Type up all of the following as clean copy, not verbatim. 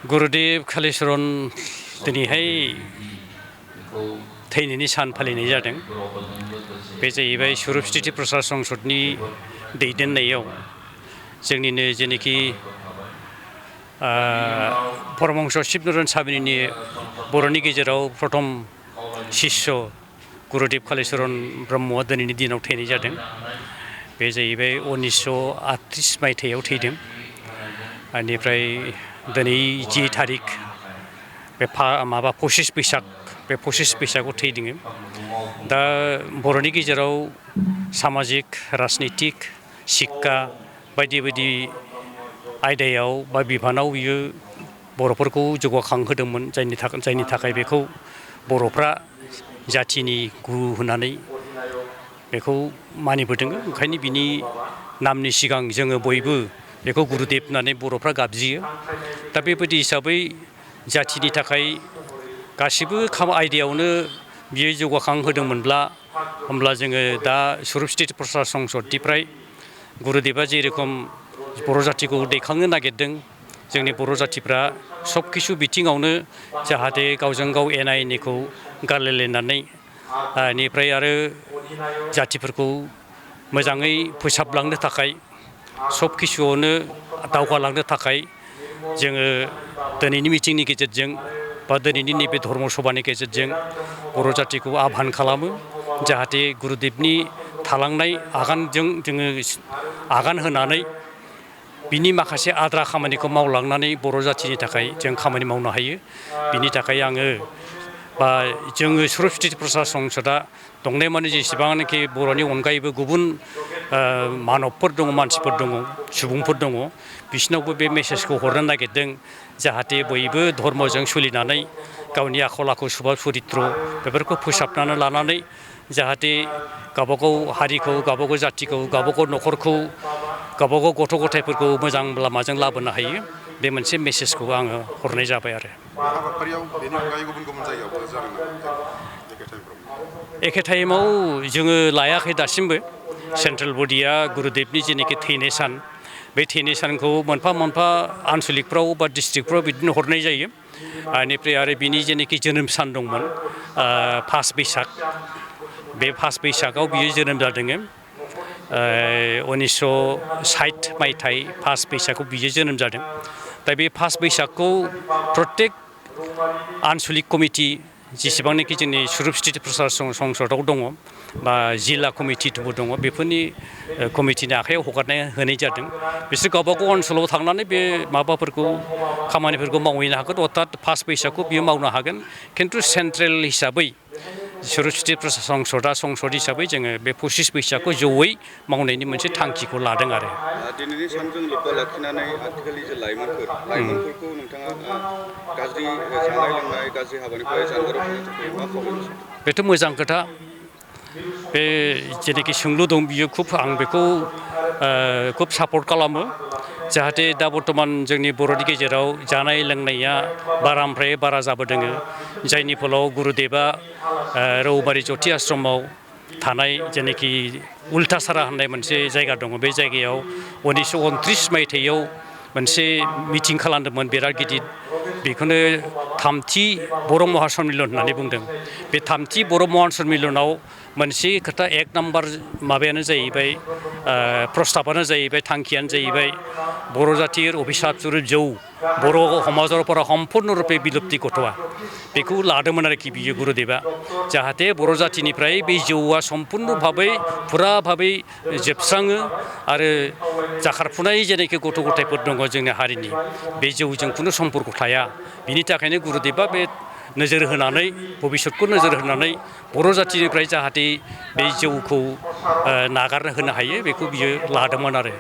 गुरुदेव कालीचरण दिनैहाय थैनायनि सान फालिनाय जादों। बे जाहैबाय स्वरूप स्थिति प्रसार संसदनि दैदेननायाव जोंनिनो जेनेखि परमहंस शिबनारायण स्वामीनि बर'नि गेजेराव प्रथम शिष्य गुरुदेव कालीचरण ब्रह्मआ दिनैनि दिनाव थैनाय जादों। बे जाहैबाय 1938 मायथाइयाव थैदों। बेनिफ्राय दिनै 10 थारिख बे 25 बैसाग बे 25 बैसागआव थैदों। दा बर'नि गेजेराव सामाजिक राजनितिक शिक्षा बायदि बायदि आयदायाव बा बिफानाव बियो बर'फोरखौ जौगाखांहोदोंमोन। जायनि थाखाय बेखौ बर'फ्रा जाथिनि गुरु होननानै बेखौ मानिबोदों। ओंखायनो बिनि नामनि सिगां जोङो बयबो बेखौ गुरुदेव होननानै बर'फ्रा गाबज्रियो। दा बेबायदि हिसाबै जाथिनि थाखाय गासिबो आयदायावनो बियो जौगाखां होदोंमोनब्ला होमब्ला जोङो दा स्वरूप स्थिति प्रसार संसदनिफ्राय गुरुदेवा जेरेखम बर' जाथिखौ दैखांनो नागिरदों, जोंनि बर' जाथिफ्रा सब किसु बिथिङावनो जाहाथे गावजों गाव एना एनिखौ गारलायलायनानै बेनिफ्राय आरो जातिफोरखौ मोजाङै फोसाबलांनो थाखाय सब किसुआवनो दावगालांनो थाखाय जोङो दिनैनि मिटिंनि गेजेरजों बा दिनैनि नैबे धर्म सभानि गेजेरजों बर' जातिखौ आह्वान खालामो। जाहाथे गुरुदेवनि थालांनाय आगानजों जोङो आगान होनानै बिनि माखासे आद्रा खामानिखौ मावलांनानै बर' जातिनि थाखाय जों खामानि मावनो हायो। बिनि थाखाय आङो बा जोङो स्वरूप स्थिति प्रसार संसदआ दंनायमानि जेसेबांनाखि बर'नि अनगायैबो गुबुन मानबफोर दङ, मानसिफोर दङ, सुबुंफोर दङ, बिसोरनावबो बे मेसेजखौ हरनो नागिरदों। जाहाथे बयबो धर्मजों सोलिनानै गावनि आखल आखु सुभाब सरित्र बेफोरखौ फोसाबनानै लानानै जाहाथे गावबागाव हारिखौ, गावबागाव जातिखौ, गावबागाव न'खरखौ, गावबागाव गथ' गथायफोरखौ मोजां लामाजों लाबोनो हायो। बे मोनसे मेसेजखौ आङो हरनाय जाबाय आरो। हाबाफारियाव बेनि अनगायै गुबुन गुबुन जायगायावबो जादों एखे टाइमफ्राव? एखे टाइमाव जोङो लायाखै दासिमबो। सेन्ट्रेल बडिया गुरुदेबनि जेनोखि थैनाय सान, बे थैनाय सानखौ मोनफा मोनफा आनसलिकफ्राव बा डिस्ट्रिक्टफ्राव बिदिनो हरनाय जायो। बेनिफ्राय आरो बिनि जेनोखि जोनोम सान दंमोन 5 बैसाग, बे 5 बैसागआव बियो जोनोम जादों। 1960 मायथाइ 5 बैसागआव बियो जोनोम जादों। दा बे 5 बैसागखौ प्रत्येक आनसलिक कमिटि जेसेबांनाखि जोंनि स्वरूप स्थिति प्रसार संसदआव दङ बा जिल्ला कमिटिबो दङ, बेफोरनि कमिटिनि आखायाव हगारना होनाय जादों। बिसोर गावबागाव ओनसोलाव थांनानै बे माबाफोरखौ खामानिफोरखौ मावहैनो हागोन। अर्थात 5 बैसागखौ बियो मावनो हागोन। खिन्थु सेन्ट्रेल हिसाबै स्वरूप स्थिति प्रसार संसद हिसाबै जोङो बे 25 बैसागखौ जयै मावनायनि मोनसे थांखिखौ लादों आरो। दिनैनि सानजों लोब्बा लाखिनानै आथिखालनि जे लाइमोनफोरखौ नोंथाङा गाज्रि जानाय लोंनाय, गाज्रि हाबानिफ्राय जानगाराव थानो थाखाय मा खावलायनो सानो? बेथ' मोजां खोथा। बे जेनोखि सोंलु दं बियो आं बेखौ खुब सापर्ट खालामो। जाहाथे दा बर्थमान जोंनि बर'नि गेजेराव जानाय लोंनाया बारानिफ्राय बारा जाबोदों। जायनि फलाव गुरुदेबआ रौबारि जथि आश्रमाव थानाय जेनोखि उल्थासारा होननाय मोनसे जायगा दङ, बे जायगायाव 1929 मायथाइयाव मोनसे मिटिं खालामदोंमोन बिराद गिदिर। बेखौनो थामथि बर' महासम्मिलन होननानै बुंदों। बे थामथि बर' महासम्मिलनाव मोनसे खोथा 1 नाम्बार माबायानो जाहैबाय, प्रस्ताबानो जाहैबाय, थांखियानो जाहैबाय बर' जातिर अभिशाप स्वरूप जौ बर' समाजर পৰা সম্পূৰ্ণৰূপে বিলুপ্তি घटवा। बेखौ लादोंमोन आरोखि बियो गुरुदेबआ। जाहाथे बर' जातिनिफ्राय बे जौआ सम्पुर्ण भाबै फुरा भाबै जोबस्राङो आरो जाखारफुनाय जेनोखि गथ' गथायफोर दङ जोंनि हारिनि, बे जौजों खुनु सम्पर्क थाया। बिनि थाखायनो गुरुदेबआ बे नोजोर होनानै, भबिसतखौ नोजोर होनानै बर' जातिनिफ्राय जाहाथे बे जौखौ नागारनो होनो हायो, बेखौ बियो लादोंमोन आरो।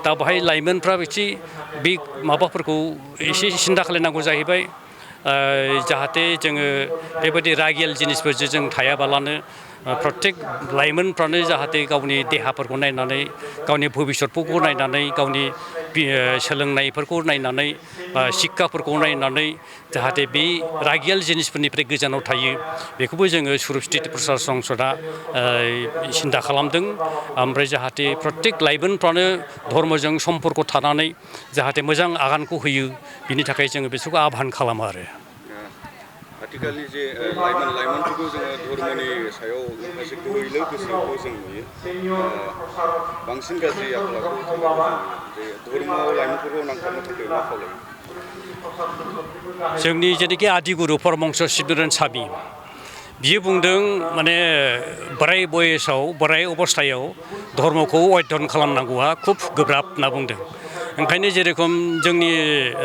दा बेहाय लाइमोनफ्रा एसे बे माबाफोरखौ एसे सिन्था खालामनांगौ जाहैबाय। जाहाथे जोङो बेबायदि रागियेल जिनिसफोरजों जों थायाबालानो प्रत्येक लाइमोनफ्रानो जाहाथे गावनि देहाफोरखौ नायनानै, गावनि भबिसतफोरखौ नायनानै, गावनि सोलोंनायफोरखौ नायनानै बा शिक्षाफोरखौ नायनानै जाहाथे बे रागियाल जिनिसफोरनिफ्राय गोजानाव थायो बेखौबो जोङो सुरुप स्थिति प्रसार संसदआ सिन्था खालामदों ओमफ्राय जाहाथे प्रत्येक लाइमोनफ्रानो धर्मजों सम्पर्क थानानै जाहाथे मोजां आगानखौ होयो बिनि थाखाय जोङो बिसोरखौ आह्वान खालामो आरो आथिखालनि जे लाइमोनफोरखौ जोङो धर्मनि सायाव माखासे गोहैलो गोसोखौ जों नुयो बांसिन गाज्रि आखल आखु जे धर्मआव लाइमोनफोरखौ नांथाबनो थाखाय मा खालामो जोंनि जेनाखि आदिगुरु परमहंस शिबनारायण सामि बियो बुंदों माने बोराय बयसाव बोराय अबस्थायाव धर्मखौ अध्ययन खालामनांगौआ खुब गोब्राब होनना बुंदों ओंखायनो जेरेखम जोंनि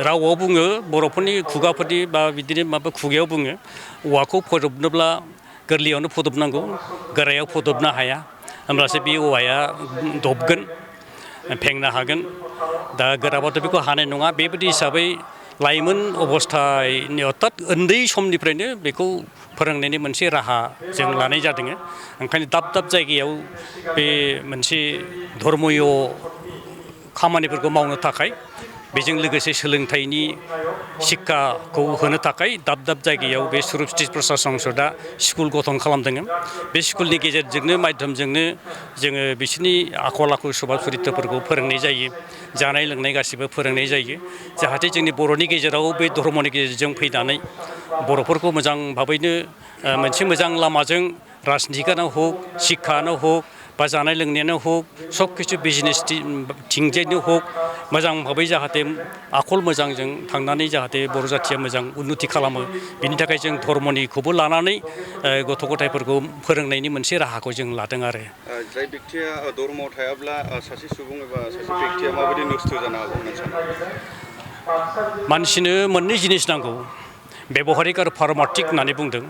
रावआव बुङो बर'फोरनि खुगाफोरनि बा बिदिनो माबा खुगायाव बुङो औवाखौ फोदबनोब्ला गोरलैयावनो फोदबनांगौ गोरायाव फोदबनो हाया होमब्लासो बे औवाया दबगोन फेंनो हागोन दा गोराबाथ' बेखौ हानाय नङा बेबायदि हिसाबै लाइमोन अबस्थानि अर्थात उन्दै समनिफ्रायनो बेखौ फोरोंनायनि मोनसे राहा जों लानाय जादों ओंखायनो दाब दाब जायगायाव बे मोनसे धर्मय खामानिफोरखौ मावनो थाखाय बेजों लोगोसे सोलोंथाइनि शिक्षाखौ होनो थाखाय दाब दाब जायगायाव बे सुरुप स्थिति प्रसार संसदआ स्कुल गठन खालामदों बे स्कुलनि गेजेरजोंनो माध्यमजोंनो जोङो बिसोरनि आखल आखु सभाब चरित्रफोरखौ फोरोंनाय जायो जानाय लोंनाय गासिबो फोरोंनाय जायो जाहाथे जोंनि बर'नि गेजेराव बे धर्मनि गेजेरजों फैनानै बर'फोरखौ मोजां भाबैनो मोनसे मोजां लामाजों राजनितिकानो हक शिक्षानो हक बा जानाय लोंनायानो हक सब किछु बिजनेस थिंजायनो हक मोजां भाबै जाहाथे आखल मोजांजों थांनानै जाहाथे बर' जाथिया मोजां उन्नति खालामो बिनि थाखाय जों धर्मनिखौबो लानानै गथ' गथायफोरखौ फोरोंनायनि मोनसे राहाखौ जों लादों आरो जाय बेक्तिया धर्मआव थायाब्ला सासे सुबुं एबा सासे बेक्तिया माबायदि नस्थ' जानो हागौ होनना सानो मानसिनो मोननै जिनिस नांगौ बेबहारिक आरो पारमार्थिक होननानै बुंदों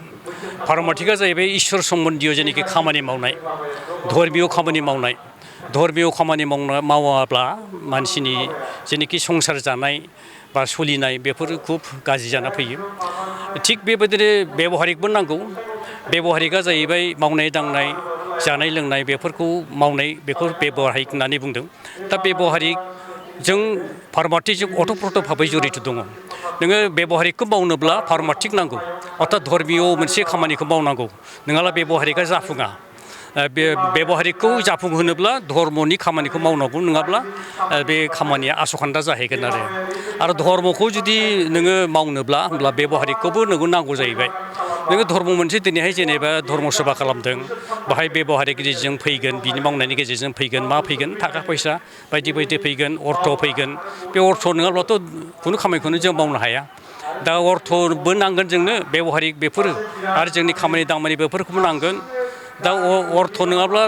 पारमार्थिकआ जाहैबाय इसोर सम्बन्धीय जेनाखि खामानि मावनाय धर्मीय खामानि मावनाय धर्मीय खामानि मावाब्ला मानसिनि जेनाखि संसार जानाय बा सोलिनाय बेफोर खुब गाज्रि जाना फैयो थिग बेबायदिनो बेबहारिकबो नांगौ बेबहारिकआ जाहैबाय मावनाय दांनाय जानाय लोंनाय बेफोरखौ मावनाय बेखौ बेबहारिक होननानै बुंदों दा बेबहारिकजों पारमार्थिकजों अतप्रोत भाबै जड़ित दङ नोङो बेबहारिकखौ मावनोब्ला पारमार्थिक नांगौ अर्थात धर्मीय मोनसे खामानिखौ मावनांगौ नङाब्ला बेबहारिकआ जाफुङा बे बेबहारिकखौ जाफुंहोनोब्ला धर्मनि खामानिखौ मावनांगौ नङाब्ला बे खामानिया आसखान्दा जाहैगोन आरो धर्मखौ जुदि नोङो मावनोब्ला होमब्ला बेबहारिकखौबो नोङो नांगौ जाहैबाय नोङो धर्म मोनसे दिनैहाय जेनेबा धर्म सभा खालामदों बाहाय बेबहारिक गेजेरजों फैगोन बिनि मावनायनि गेजेरजों फैगोन मा फैगोन थाखा फैसा बायदि बायदि फैगोन अर्थ फैगोन बे अर्थ नङाब्लाथ' खुनु खामानिखौनो जों मावनो हाया दा अर्थबो नांगोन जोंनो बेबहारिक बेफोरो आरो जोंनि खामानि दामानि बेफोरखौबो नांगोन दा अर्थ नङाब्ला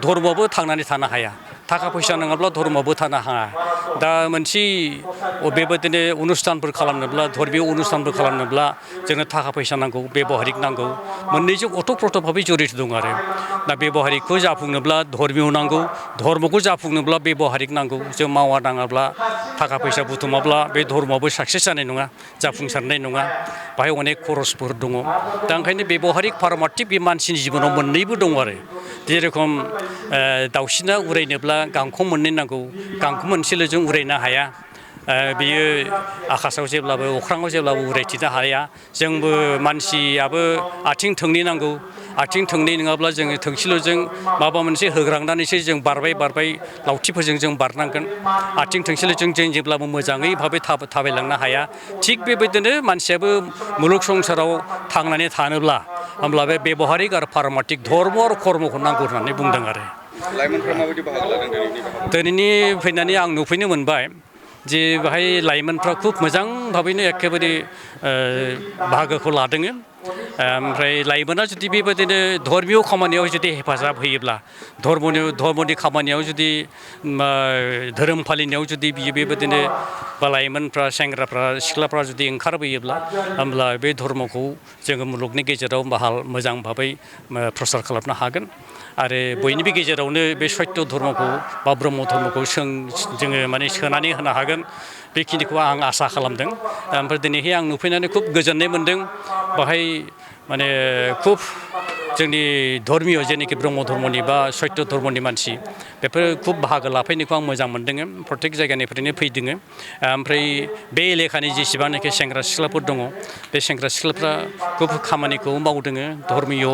धर्मआबो थांनानै थानो हाया थाखा फैसा नङाब्ला धर्मआबो थानो हाया दा मोनसे बेबायदिनो अनुष्ठानफोर खालामनोब्ला धर्मीय अनुष्ठानफोर खालामनोब्ला जोंनो थाखा फैसा नांगौ बेबहारिक नांगौ मोननैजों अतप्रोत भाबै जड़ित दं आरो दा बेबहारिकखौ जाफुंनोब्ला धर्मीय नांगौ धर्मखौ जाफुंनोब्ला बेबहारिक नांगौ जों मावा दाङाब्ला थाखा फैसा बुथुमाब्ला बे धर्मआबो साक्सेस जानाय नङा जाफुंसारनाय नङा बाहाय अनेक खरसफोर दङ दा ओंखायनो बेबहारिक पारमार्थिक बे मानसिनि जिबनाव मोननैबो दङ आरो जेरेखम दाउसिना उरायनोब्ला गांखं मोननै नांगौ गांखं मोनसेल' जों उरायनो हाया बियो आकाशाव जेब्लाबो अख्राङाव जेब्लाबो उरायथिनो हाया जोंबो मानसियाबो आथिं थोंनै नांगौ आथिं थोंनै नङाब्ला जोङो थोंसेल'जों माबा मोनसे होग्रांनानैसो जों बारबाय लावथिफोरजों जों बारनांगोन आथिं थोंसेल'जों जों जेब्लाबो मोजाङै भाबै थाबायलांनो हाया थिग बेबायदिनो मानसियाबो मुलुग संसाराव थांनानै थानोब्ला होमब्ला बे बेबहारिक आरो पारमार्थिक धर्म आरो कर्मखौ नांगौ होननानै बुंदों आरो लाइमोनफ्रा माबायदि बाहागो लादों दिनैनि फैनानै आं नुफैनो मोनबाय जे बाहाय लाइमोनफ्रा खुब मोजां भाबैनो एखेबारे बाहागोखौ लादों ओमफ्राय लाइमोना जुदि बेबायदिनो धर्मीय खामानियाव जुदि हेफाजाब होयोब्ला धर्मनि खामानियाव जुदि धोरोम फालिनायाव जुदि बियो बेबायदिनो बा लाइमोनफ्रा सेंग्राफ्रा सिख्लाफ्रा जुदि ओंखारबोयोब्ला होमब्ला बे धर्मखौ जोङो मुलुगनि गेजेराव मोजां भाबै प्रसार खालामनो हागोन आरो बयनिबो गेजेरावनो बे सत्य धर्मखौ बा ब्रह्म धर्मखौ जोङो माने सोनानै होनो हागोन बेखिनिखौ आं आसा खालामदों ओमफ्राय दिनैहाय आं नुफैनानै खुब गोजोननाय मोनदों बाहाय माने खुब जोंनि धर्मिय जेनोखि ब्रह्म धर्मनि बा सत्य धर्मनि मानसि बेफोर खुब बाहागो लाफैनायखौ आं मोजां मोनदों प्रत्येक जायगानिफ्रायनो फैदों ओमफ्राय बे एलेखानि जेसेबांनाखि सेंग्रा सिख्लाफोर दङ बे सेंग्रा सिख्लाफ्रा खुब खामानिखौ मावदों धर्मिय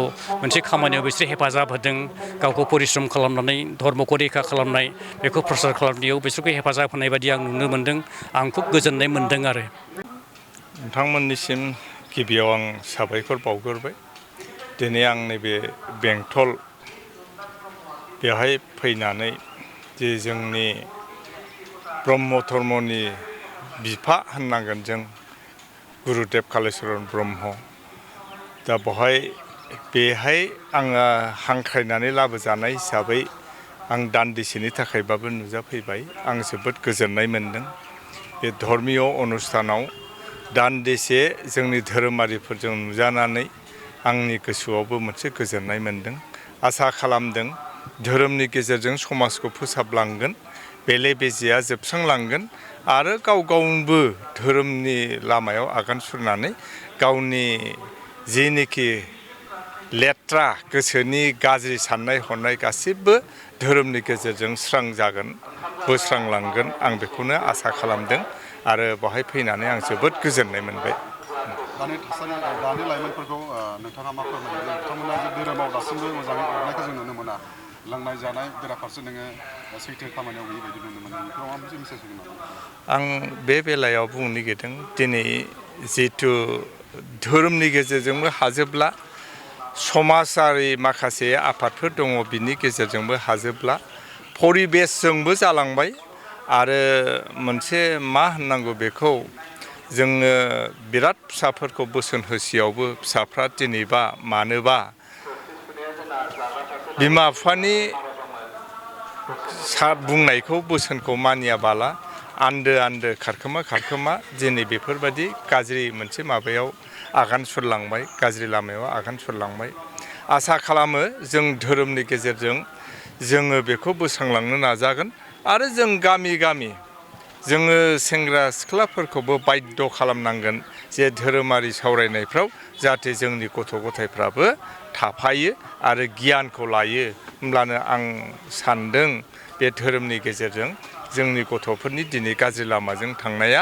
मोनसे खामानियाव बिसोर हेफाजाब होदों गावखौ परिश्रम खालामनानै धर्मखौ रैखा खालामनाय बेखौ प्रसार खालामनायाव बिसोरखौ हेफाजाब होनाय बायदि आं नुनो मोनदों आं खुब गोजोननाय मोनदों आरो नोंथांमोननिसिम गिबियाव आं साबायखर बावग्रोबाय दिनै आं नैबे बेंटल बेवहाय फैनानै जे जोंनि ब्रह्म धर्मनि बिफा होननांगोन जों गुरुदेब कालिचरन ब्रह्म दा बेहाय आङो हांख्रायनानै लाबोजानाय हिसाबै आं दान्दिसेनि थाखायबाबो नुजाफैबाय आं जोबोद गोजोननाय मोनदों बे धर्मिय अनुष्ठानाव दान्दिसे जोंनि धोरोमारिफोरजों नुजानानै आंनि गोसोआवबो मोनसे गोजोननाय मोनदों आसा खालामदों धोरोमनि गेजेरजों समाजखौ फोसाबलांगोन बेले बेजेया जोबस्रांलांगोन आरो गाव गावबो धोरोमनि लामायाव आगान सुरनानै गावनि जेनोखि लेथ्रा गोसोनि गाज्रि साननाय हनाय गासिबो धोरोमनि गेजेरजों स्रां जागोन बोस्रांलांगोन आं बेखौनो आसा खालामदों आरो बेवहाय फैनानै आं जोबोद गोजोननाय मोनबाय दानि लाइमोनफोरखौ नोंथाङा मा फोरमायो बिथांमोना जे धोरोमाव दासिमबो मोजाङै अरनायखौ जों नुनो मोना लोंनाय जानाय बेराफारसे नोङो सैथो खामानियाव गैयै बायदि नुनो मोनो बेफोराव माबा मोनसे मेसेज होगोन नामा आं बे बेलायाव बुंनो नागिरदों दिनै जिहेथु धोरोमनि गेजेरजोंबो हाजोब्ला समाजारि माखासे आफादफोर दङ बिनि गेजेरजोंबो हाजोब्ला परिबेसजोंबो जालांबाय आरो मोनसे मा होननांगौ बेखौ जोङो बिराद फिसाफोरखौ बोसोन होसेयावबो फिसाफ्रा दिनैबा मानोबा बिमा बिफानि बुंनायखौ बोसोनखौ मानियाबाला आन्दो खारखोमा दिनै बेफोरबायदि गाज्रि मोनसे माबायाव आगान सुरलांबाय गाज्रि लामायाव आगान सुरलांबाय आसा खालामो जों धोरोमनि गेजेरजों जोङो बेखौ बोस्रांलांनो नाजागोन आरो जों गामि जोङो सेंग्रा सिख्लाफोरखौबो बाध्य खालामनांगोन जे धोरोमारि सावरायनायफ्राव जाहाथे जोंनि गथ' गथायफ्राबो थाफायो आरो गियानखौ लायो होमब्लानो आं सानदों बे धोरोमनि गेजेरजों जोंनि गथ'फोरनि दिनै गाज्रि लामाजों थांनाया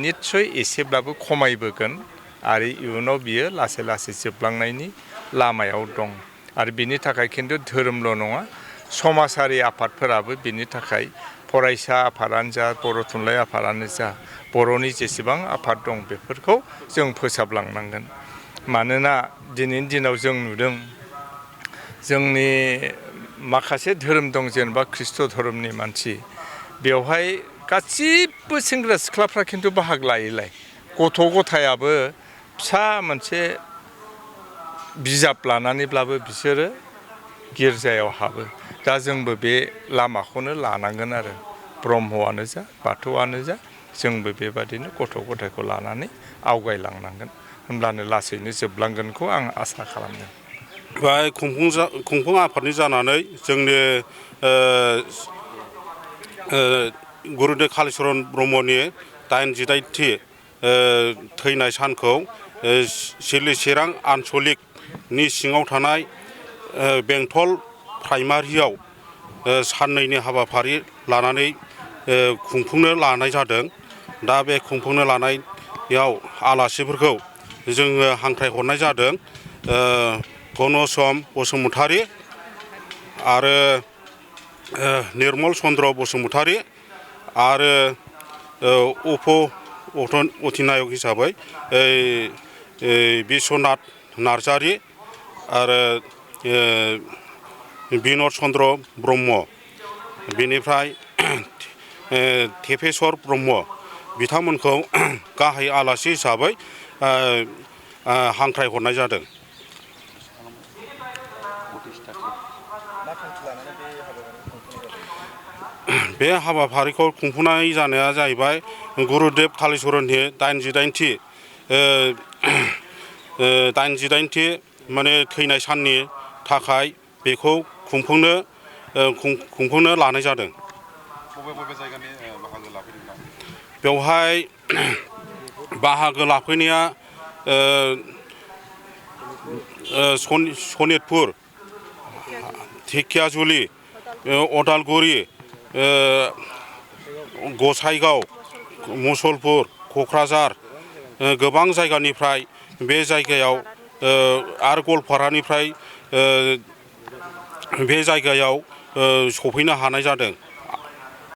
निस्सय एसेब्लाबो खमायबोगोन आरो इयुनाव बियो लासै लासै जोबलांनायनि लामायाव दं आरो बिनि थाखाय खिन्थु धोरोमल' नङा समाजारि आफादफोराबो बिनि थाखाय फरायसा आफादानो जा बर' थुनलाइ आफादानो जा बर'नि जेसेबां आफाद दं बेफोरखौ जों फोसाबलांनांगोन मानोना दिनैनि दिनाव जों नुदों जोंनि माखासे धोरोम दं जेनेबा ख्रिस्ट' धोरोमनि मानसि बेवहाय गासिबो सेंग्रा सिख्लाफ्रा खिन्थु बाहागो लायोलाय गथ' गथायाबो फिसा मोनसे बिजाब लानानैब्लाबो बिसोरो गिर्जायाव हाबो दा जोंबो बे लामाखौनो लानांगोन आरो ब्रह्मआनो जा बाथौआनो जा जोंबो बेबादिनो गथ' गथायखौ लानानै आवगायलांनांगोन होमब्लानो लासैनो जोबलांगोनखौ आं आसा खालामदों बेहाय खुंफुं आफादनि जानानै जोंनि गुरुदेब कालिचरन ब्रह्मनि 88थि थैनाय सानखौ सिडली चिरां आनसलिकनि सिङाव थानाय बेंटल प्राइमारियाव साननैनि हाबाफारि लानानै खुंफुंनो लानाय जादों दा बे खुंफुंनो लानायाव आलासिफोरखौ जोङो हांख्रायहरनाय जादों घनसम बसुमतारी आरो निर्मल चन्द्र बसुमतारी आरो अधिनायक हिसाबै बिश्वनाथ नार्जारी आरो बिनद चन्द्र ब्रह्म बेनिफ्राय टेपेस्वर ब्रह्म बिथांमोनखौ गाहाय आलासि हिसाबै हांख्रायहरनाय जादों बे हाबाफारिखौ खुंफुंनाय जानाया जाहैबाय गुरुदेब कालिचरननि 88थि माने थैनाय साननि थाखाय बेखौ खुंफुंनो लानाय जादों बबे जायगानि बाहागो लाफैदों बेवहाय बाहागो लाफैनाया सनितपुर, धेकियाजुलि, अदालगुरि, गसाइगाव, मुसलपुर, क'क्राझार गोबां जायगानिफ्राय बे जायगायाव आरो गवालपारानिफ्राय बे जायगायाव सफैनो हानाय जादों।